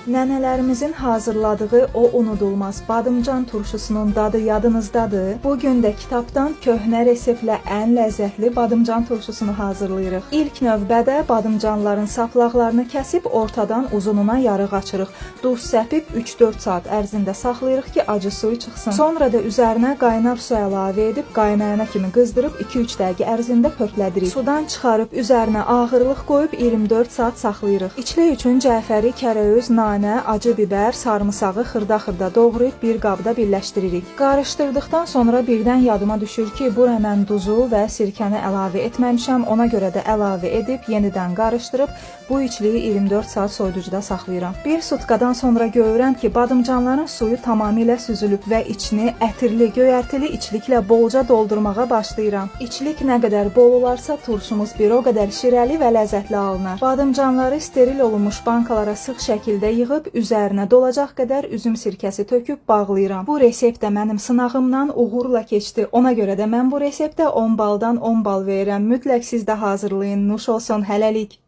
Nənələrimizin hazırladığı o unudulmaz badımcan turşusunun dadı yadınızdadır? Bu gün də kitabdan köhnə reseptlə ən ləzzətli badımcan turşusunu hazırlayırıq. İlk növbədə badımcanların saplaqlarını kəsib ortadan uzununa yarıq açırıq. Duz səpib 3-4 saat ərzində saxlayırıq ki, acı suyu çıxsın. Sonra da üzərinə qaynar su əlavə edib qaynayana kimi qızdırıb 2-3 dəqiqə ərzində pörtlədirik. Sudan çıxarıb üzərinə ağırlıq qoyub 24 saat saxlayırıq. İçlik üçün cəfəri, kərəvüz, nanə, acı bibər, sarımsağı xırda-xırda doğrayıb bir qabda birləşdiririk. Qarışdırdıqdan sonra birdən yadıma düşür ki, bura mən duzu və sirkəni əlavə etməmişəm. Ona görə də əlavə edib yenidən qarışdırıb bu içliyi 24 saat soyuducuda saxlayıram. Bir sutkadan sonra görürəm ki, badımcanların suyu tamamilə süzülüb və içini ətirli, göyərtili içliklə bolca doldurmağa başlayıram. İçlik nə qədər bol olarsa, turşumuz bir o qədər şirəli və ləzzətli alınar. Badımcanları steril olunmuş bankalara sıx şəkildə yığıb üzərinə dolacaq qədər üzüm sirkəsi töküb bağlayıram. Bu resept də mənim sınağımdan uğurla keçdi. Ona görə də mən bu reseptə 10 baldan 10 bal verirəm. Mütləq siz də hazırlayın. Nuş olsun, hələlik.